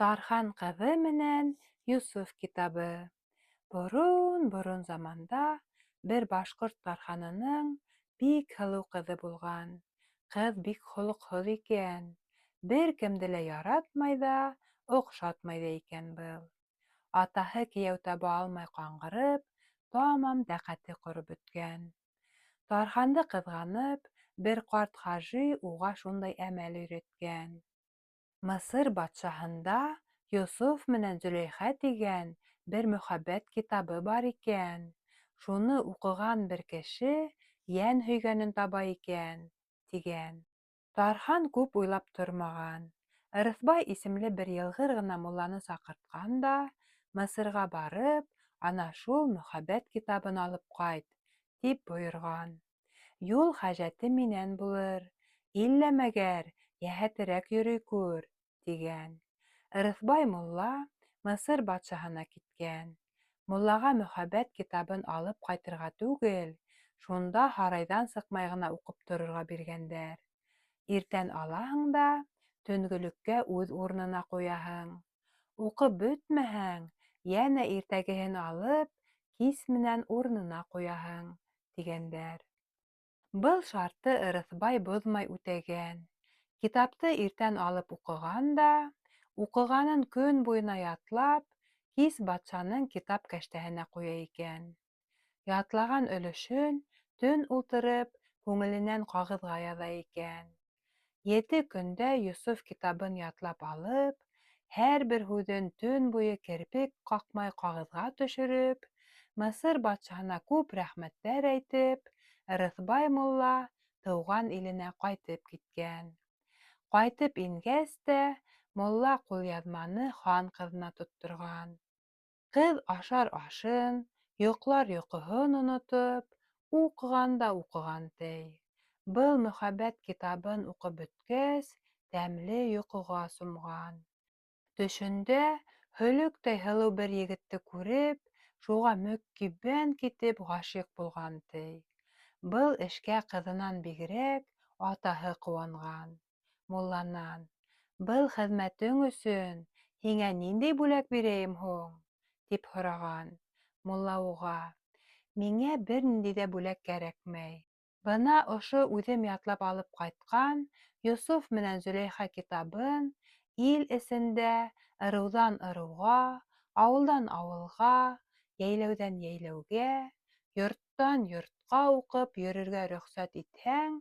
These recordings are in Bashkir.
Тархан ҡыҙы менән Йософ китабы. Борон-борон заманда бер башҡорт тарханының бик һылыу ҡыҙы булған. Ҡыҙ бик холоҡһоҙ икән. Бер кемде лә яратмай ҙа, оҡшатмай ҙа икән был. Атаһы кейәү таба алмай ҡаңғырып, тамам тәҡәте ҡороп бөткән. Тарханды ҡыҙғанып, бер ҡарт хажи уға шундай әмәл өйрәткән. Мысыр батшаһында Йософ менән Зөләйха тигән бер мөхәббәт китабы бар икән. Шуны уҡыған бер кеше йән һөйгәнен таба икән, тигән. Тархан күп уйлап тормаған. Ырыҫбай исемле бер йылғыр ғына мулланы саҡыртҡан да, Мысырға барып, ана шул мөхәббәт китабын алып ҡайт, тип бойорған. Юл хәжәте минән булыр, иллә мәгәр йәһәтерәк йөрөй күр, тигән. Ырыҫбай мулла Мысыр батшаһына киткән. Муллаға мөхәббәт китабын алып ҡайтырға түгел, шунда һарайҙан сыҡмай ғына уҡып торорға биргәндәр. Иртән алаһың да, төнгөлөккә үҙ урынына ҡуяһың. Уҡып бөтмәһәң, йәнә иртәгеһен алып, кис менән урынына ҡуяһың, тигәндәр. Был шартты Ырыҫбай боҙмай үтәгән. Китапты иртән алып уҡыған да, уҡығанын көн буйына ятлап, кис батшаның китап кәштәһенә ҡуя икән. Ятлаған өлөшөн төн ултырып, күңеленән ҡағыҙға яҙа икән. Ете көндә Йософ китабын ятлап алып, һәр бер һүҙен төн буйы керпек ҡаҡмай ҡағыҙға төшөрөп, Мысыр батшаһына күп рәхмәттәр әйтеп, Ырыҫбай мулла тыуған иленә ҡайтып киткән. Ҡайтып ингәс тә, мулла ҡулъяҙманы хан ҡыҙына тотторған. Ҡыҙ ашар ашын, йоҡлар йоҡоһон онотоп, уҡыған да уҡыған, ти. Был мөхәббәт китабын уҡып бөткәс, тәмле йоҡоға сумған. Төшөндә һөлөктәй һылыу бер егетте күреп, шуға мөкиббән китеп ғашиҡ булған, ти. Был эшкә ҡыҙынан бигерәк атаһы ҡыуанған. Мулланан: "Был хеҙмәтең өсөн һиңә ниндәй бүләк бирәйем һуң?" — тип һораған. Мулла уға: "Миңә бер ниндәй ҙә бүләк кәрәкмәй. Бына ошо үҙем ятлап алып ҡайтҡан Йософ менән Зөләйха китабын ил эсендә ырыуҙан ырыуға, ауылдан ауылға, йәйләүҙән йәйләүгә, йорттан йортҡа уҡып йөрөргә рөхсәт итһәң,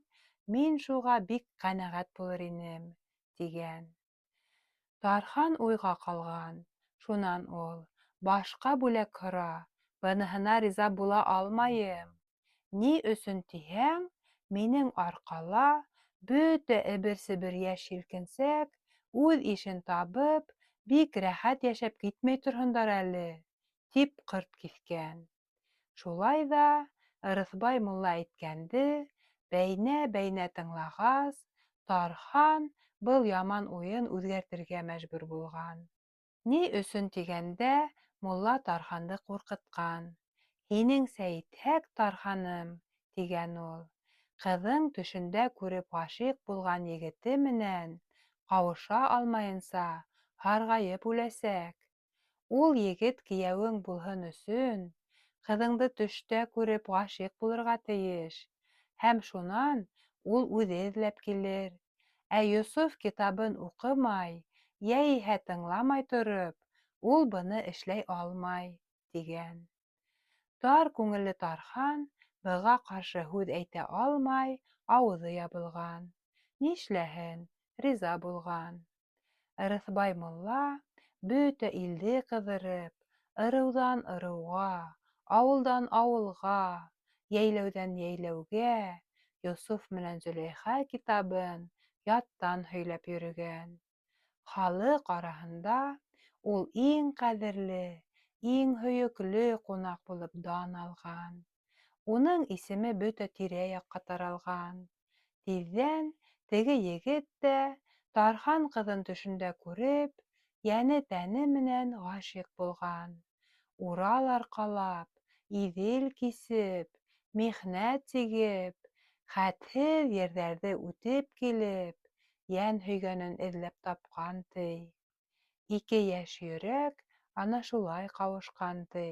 мин шуға бик ҡәнәғәт булыр инем, тигән. Тархан уйға ҡалған. Шунан ул: "Башҡа бүләк һора, быныһына риза була алмайым. Ни өсөн тиһәң, минең арҡала бөтә эбер-себер йәш-елкенсәк үҙ ишен табып, бик рәхәт йәшәп китмәй торһондар әле, тип ҡырт киҫкән. Шулай ҙа Ырыҫбай мулла әйткәнде бәйнә-бәйнә тыңлағас, Тархан был яман уйын үҙгәртергә мәжбүр булған. Ни өсөн тигәндә, мулла Тарханды ҡурҡытҡан. Һинеңсә итһәк, Тарханым, тигән ул, ҡыҙың төшөндә күреп ғашиҡ булған егете менән ҡауыша алмайынса һарғайып үләсәк. Ул егет кейәүең булһын өсөн, ҡыҙыңды төштә күреп ғашиҡ булырға тейеш, һәм шунан ул үҙе эҙләп килер. Ә Йософ китабын уҡымай, йәиһә тыңламай тороп, ул быны эшләй алмай, тигән. Тар күңелле Тархан быға ҡаршы һүҙ әйтә алмай, ауыҙы ябылған. Нишләһен, риза булған. Ырыҫбай мулла, бөтә илде ҡыҙырып, ырыуҙан ырыуға, ауылдан ауылға, йәйләүҙән йәйләүгә Йософ менән Зөләйха китабын яттан һөйләп йөрөгән. Халыҡ араһында ул иң ҡәҙерле, иң һөйөклө ҡунаҡ булып дан алған. Уның исеме бөтә тирә-яҡҡа таралған. Тиҙҙән теге егет тә, Тархан ҡыҙын төшөндә күреп, йәне-тәне менән ғашиҡ булған. Урал арҡалап, Иҙел кисеп, михнәт сигеп, хәтһеҙ ерҙәрҙе үтеп килеп, йән һөйгәнен эҙләп тапҡан, ти. Ике йәш йөрәк ана шулай ҡауышҡан, ти.